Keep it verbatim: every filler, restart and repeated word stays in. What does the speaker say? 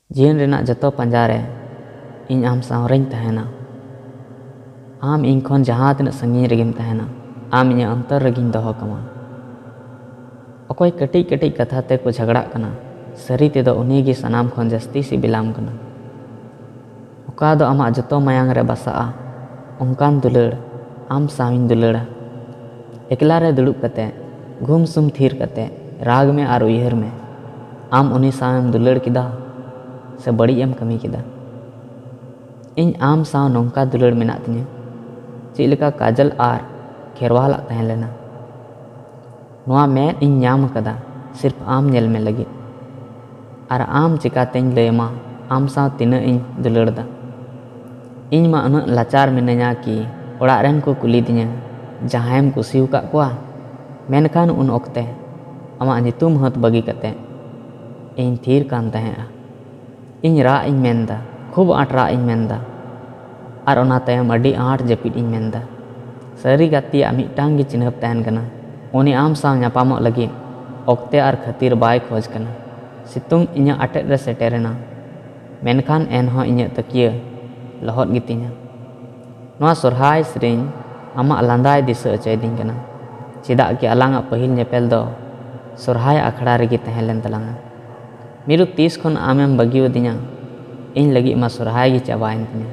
ᱡᱤᱭᱚᱱ ᱨᱮᱱᱟᱜ ᱡᱚᱛᱚ ᱯᱟᱸᱡᱟ ᱨᱮ ᱤᱧ ᱟᱢ ᱥᱟᱶ ᱨᱮᱧ ᱛᱟᱦᱮᱱᱟ᱾ ᱟᱢ ᱤᱧ ᱠᱷᱚᱱ ᱡᱟᱦᱟᱸ ᱛᱤᱱᱟᱹᱜ ᱥᱟᱺᱜᱤᱧ ᱨᱮᱜᱮᱢ ᱛᱟᱦᱮᱱᱟ, ᱟᱢ ᱤᱧᱟᱹᱜ ᱚᱱᱛᱚᱨ ᱨᱮᱜᱮᱧ ᱫᱚᱦᱚ ᱠᱟᱢᱟ᱾ ᱚᱠᱚᱭ ᱠᱟᱹᱴᱤᱡ ᱠᱟᱹᱴᱤᱡ ᱠᱟᱛᱷᱟ ᱛᱮᱠᱚ ᱡᱷᱟᱜᱽᱲᱟᱜ ᱠᱟᱱᱟ, ᱥᱟᱹᱨᱤ ᱛᱮᱫᱚ ᱩᱱᱤ ᱜᱮ ᱥᱟᱱᱟᱢ ᱠᱷᱚᱱ ᱡᱟᱹᱥᱛᱤ ᱥᱤᱵᱤᱞᱟᱢ ᱠᱟᱱᱟ᱾ ᱚᱠᱟ ᱫᱚ ᱟᱢᱟᱜ ᱡᱚᱛᱚ ᱢᱟᱭᱟᱝ ᱨᱮ ᱵᱟᱥᱟᱜᱼᱟ, ᱚᱱᱠᱟᱱ ᱫᱩᱞᱟᱹᱲ ᱟᱢ ᱥᱟᱶᱤᱧ ᱫᱩᱞᱟᱹᱲᱟ᱾ ᱮᱠᱞᱟ ᱨᱮ ᱫᱩᱲᱩᱵ ᱠᱟᱛᱮ, ᱜᱩᱢᱥᱩᱢ ᱛᱷᱤᱨ ᱠᱟᱛᱮ, ᱨᱟᱜᱽ ᱢᱮ ᱟᱨ ᱩᱭᱦᱟᱹᱨ ᱢᱮ, ᱟᱢ ᱩᱱᱤ ᱥᱟᱶᱮᱢ ᱫᱩᱞᱟᱹᱲ ᱠᱮᱫᱟ ᱥᱮ ᱵᱟᱹᱲᱤᱡ ᱮᱢ ᱠᱟᱹᱢᱤ ᱠᱮᱫᱟ᱾ ᱤᱧ ᱟᱢ ᱥᱟᱶ ᱱᱚᱝᱠᱟ ᱫᱩᱞᱟᱹᱲ ᱢᱮᱱᱟᱜ ᱛᱤᱧᱟᱹ, ᱪᱮᱫ ᱞᱮᱠᱟ ᱠᱟᱡᱚᱞ ᱟᱨ ᱠᱷᱮᱨᱣᱟᱞᱟᱜ ᱛᱟᱦᱮᱸ ᱞᱮᱱᱟ᱾ ᱱᱚᱣᱟ ᱢᱮᱫ ᱤᱧ ᱧᱟᱢ ᱟᱠᱟᱫᱟ ᱥᱤᱨᱯ ᱟᱢ ᱧᱮᱞ ᱢᱮ ᱞᱟᱹᱜᱤᱫ᱾ ᱟᱨ ᱟᱢ ᱪᱤᱠᱟᱛᱮᱧ ᱞᱟᱹᱭ ᱟᱢᱟ ᱟᱢ ᱥᱟᱶ ᱛᱤᱱᱟᱹᱜ ᱤᱧ ᱫᱩᱞᱟᱹᱲ ᱫᱟ? ᱤᱧ ᱢᱟ ᱩᱱᱟᱹᱜ ᱞᱟᱪᱟᱨ ᱢᱤᱱᱟᱹᱧᱟ ᱠᱤ ᱚᱲᱟᱜ ᱨᱮᱱ ᱠᱚ ᱠᱩᱞᱤ ᱫᱤᱧᱟ, "ᱡᱟᱦᱟᱸᱭᱮᱢ ᱠᱩᱥᱤ ᱟᱠᱟᱫ ᱠᱚᱣᱟ?" ᱢᱮᱱᱠᱷᱟᱱ ᱩᱱ ᱚᱠᱛᱮ ᱟᱢᱟᱜ ᱧᱩᱛᱩᱢ ᱦᱟᱹᱛ ᱵᱟᱹᱜᱤ ᱠᱟᱛᱮ ᱤᱧ ᱛᱷᱤᱨ ᱠᱟᱱ ᱛᱟᱦᱮᱸᱜᱼᱟ᱾ ᱤᱧ ᱨᱟᱜ ᱤᱧ ᱢᱮᱱᱫᱟ, ᱠᱷᱩᱵ ᱟᱸᱴ ᱨᱟᱜ ᱤᱧ ᱢᱮᱱᱫᱟ᱾ ᱟᱨ ᱚᱱᱟ ᱛᱟᱭᱚᱢ ᱟᱹᱰᱤ ᱟᱸᱴ ᱡᱟᱹᱯᱤᱫ ᱤᱧ ᱢᱮᱱᱫᱟ᱾ ᱥᱟᱹᱨᱤ ᱜᱟᱛᱮᱭᱟᱜ ᱢᱤᱫᱴᱟᱝ ᱜᱮ ᱪᱤᱱᱦᱟᱹᱯ ᱛᱟᱦᱮᱱ ᱠᱟᱱᱟ, ᱩᱱᱤ ᱟᱢ ᱥᱟᱶ ᱧᱟᱯᱟᱢᱚᱜ ᱞᱟᱹᱜᱤᱫ ᱚᱠᱛᱮ ᱟᱨ ᱠᱷᱟᱹᱛᱤᱨ ᱵᱟᱭ ᱠᱷᱚᱡᱽ ᱠᱟᱱᱟ᱾ ᱥᱤᱛᱩᱝ ᱤᱧᱟᱹᱜ ᱟᱴᱮᱫ ᱨᱮ ᱥᱮᱴᱮᱨᱮᱱᱟ, ᱢᱮᱱᱠᱷᱟᱱ ᱮᱱᱦᱚᱸ ᱤᱧᱟᱹᱜ ᱛᱟᱹᱠᱤᱭᱟᱹ ᱞᱚᱦᱚᱫ ᱜᱮᱛᱤᱧᱟ᱾ ᱱᱚᱣᱟ ᱥᱚᱨᱦᱟᱭ ᱥᱮᱨᱮᱧ ᱟᱢᱟᱜ ᱞᱟᱸᱫᱟᱭ ᱫᱤᱥᱟᱹ ᱦᱚᱪᱚᱭᱮᱫᱤᱧ ᱠᱟᱱᱟ, ᱪᱮᱫᱟᱜ ᱠᱤ ᱟᱞᱟᱝᱟᱜ ᱯᱟᱹᱦᱤᱞ ᱧᱮᱯᱮᱞ ᱫᱚ ᱥᱚᱨᱦᱟᱭ ᱟᱠᱷᱲᱟ ᱨᱮᱜᱮ ᱛᱟᱦᱮᱸ ᱞᱮᱱ ᱛᱟᱞᱟᱝᱟ᱾ ᱢᱤᱨᱩ, ᱛᱤᱥ ᱠᱷᱚᱱ ᱟᱢᱮᱢ ᱵᱟᱹᱜᱤᱭᱟᱫᱤᱧᱟ? ᱤᱧ ᱞᱟᱹᱜᱤᱫ ᱢᱟ ᱥᱚᱨᱦᱟᱭ ᱜᱮ ᱪᱟᱵᱟᱭᱮᱱ ᱛᱤᱧᱟ᱾